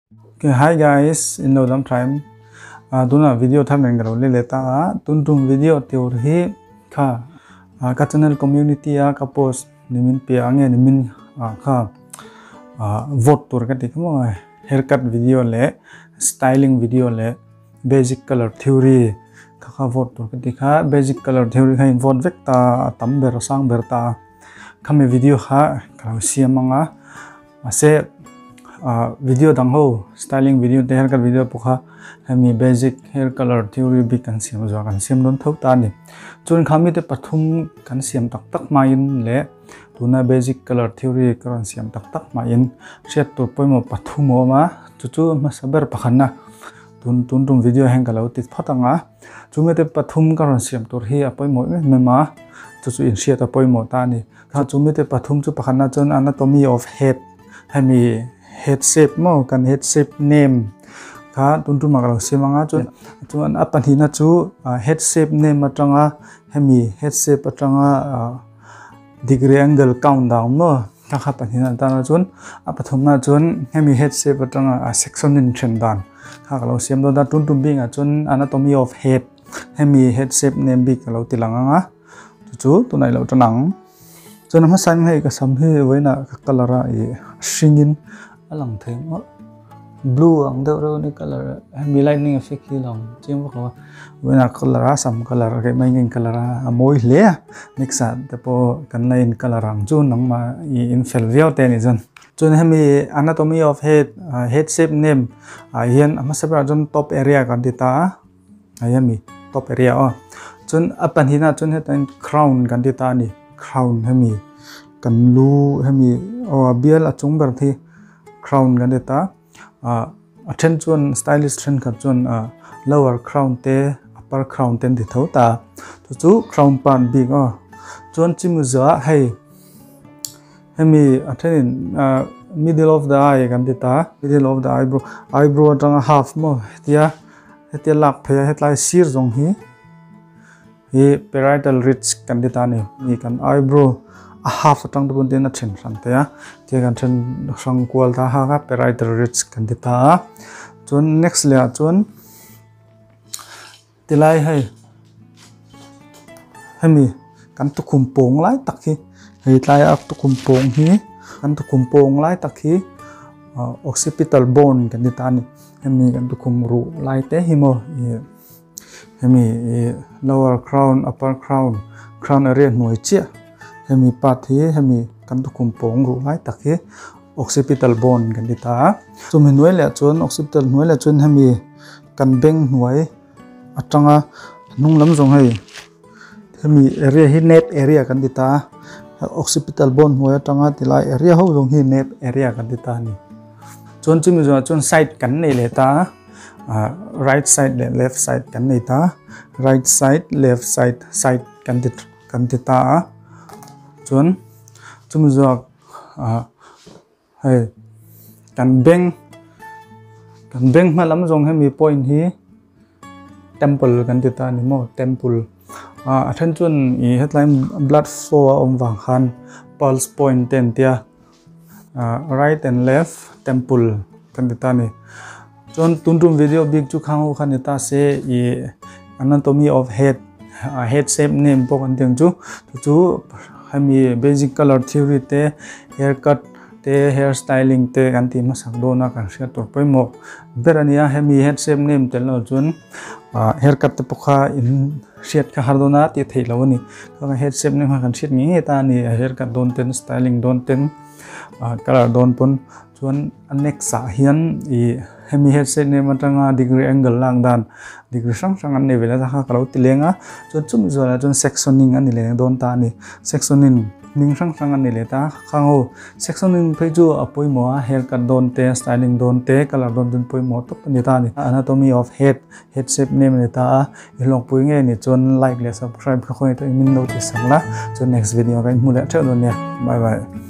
Okay, hi guys, in lo dam time. Tuna video thar nen ka lo le leh ta a, tun tum video tur hi kha ka channel community a ka post nimin piah ange nimin kha vote tur ka ti kha maw haircut video leh styling video leh basic color theory kha kha vote tur ka ti kha basic color theory kha in vote vek ta a tam ber a sang ber ta a khami video kha ka lo siam anga mahse video dang ho styling video te haircut video pawh kha hemi basic hair color theory bik kan siam zawh kan siam dawn tho ta a ni chuan khami te pathum kan siam tak tak hmain leh tuna basic color theory ka rawn siam tak tak hmain hriat tur pawimawh pathum a awm a chu chu hmasa ber pakhatna tun tun tum video hian ka lo ti phawt ang a chumi te pathum ka rawn siam tur hi a pawimawh em em a chu chu inhriat a pawimawh ta a ni kha chumi te pathum chu pakhatna chuan anatomy of head hemi head shape maw kan head shape name kha tun tumah ka lo siam ang a chuan chuan a pahnihna chu head shape name atanga hemi head shape atanga degree angle count down maw kha kha pahnihna atana chuan a pathumna chuan hemi head shape atanga a section in then dan kha ka lo siam dawn ta tun tum bikah chuan anatomy of head hemi head shape name bik ka lo ti lang ang a chu chu tunah i lo tan ang chuan a hmasa in hei ka sam hi vawiinah ka colour a ih hringin a lang thei mawlh blue ang deuh reuh a ni colour hemi lightning effect hi lang chiang vak lo a vawiinah colour a sam colour a keimah in colour a a mawi hle a next ah te pawh kan la in colour ang chu nangmah ih in fel viau te a nih chuan chuan hemi anatomy of head head shape name ah hian a hmasa berah chuan top area kan ti ta a. Hei a mi top area aw chuan a pahnihna chuan hetain crown kan ti ta a ni crown hemi kan lu hemi aw a bial a chung ber hi crown kan ti ta ah a then chuan stylish thenkhat chuan ah lower crown te upper crown te an ti tho ta chu chu crown part bik aw chuan chimi zuah hei. Hemi a thenin ah middle of the eye kan ti ta middle of the eyebrow eyebrow atanga half maw hetia hetia lak phei a hetlai sir zawng hi hi parietal ridge kan ti ta a ni ni kan eyebrow a half atang te pawn tin a then hran thei a tia kan then hrang kual ta hak a parietal ridge kan ti ta a chuan next leh ah chuan Tilai hei hemi kan tukhum pawng lai tak hi hei tlai a tukhum pawng hi kan tukhum pawng lai tak hi ah occipital bone kan ti ta a ni hemi kan tukhum ruh lai te hi maw ih hemi ih lower crown upper crown crown area hnuai chiah hemi part hi hemi kan tukhum pawng ruh lai tak hi occipital bone kan ti ta a chumi hnuai leh chuan occipital hnuai leh chuan hemi. Kan beng hnuai atanga hnung lam zawng hei hemi area hi net area kan ti ta a occipital bone hnuai atanga tilai area ho zawng hi net area kan ti ta a ni chuan chumi zawhah chuan side kan nei leh ta a ah right side leh left side kan nei ta right side left side side kan ti kan ti ta a chuan chumi zawhah ah. Hei kan bank kan bank hma lam zawng hemi point hi temple kan ti ta a ni maw temple ah a then chuan ih hetlai blood flow a awm vang khan pulse point te an tia ah right and left temple kan ti ta a ni chuan tun tum video bik chu khang ho kha ni ta se ih anatomy of head head shape name pawh kan ti ang chu chu chu hemi basic colour theory te hair cut te hair styling te kan tih hmasak dawn a kan hriat tur pawimawh ber a nia hemi head shape name tel lo chuan ah hair cut te pawh kha in hriat kha har dawn a tih theih loh a ni head shape name kha kan hriat ngei ngei ta a ni hair cut dawn ten styling dawn ten ah colour dawn pawn chuan a next ah hian ih hemi headset name atanga degree angle lak dan degree hrang hrang an nei ve leh ta kha ka lo ti leng a chuan chumi zualah chuan sectioning a ni leh dawn ta a ni sectioning hming hrang hrang a ni leh ta khang ho sectioning phei chu a pawimawh a hair cut dawn te styling dawn te colour dawn te pawimawh tawp a ni ta a ni anatomy of head head shape name a ni ta a i hlawkpui ngei ni chuan like leh subscribe kha khawngaih tawhin min lo ti sak la chuan next video ah ka inhmu leh theuh dawn nia bye bye.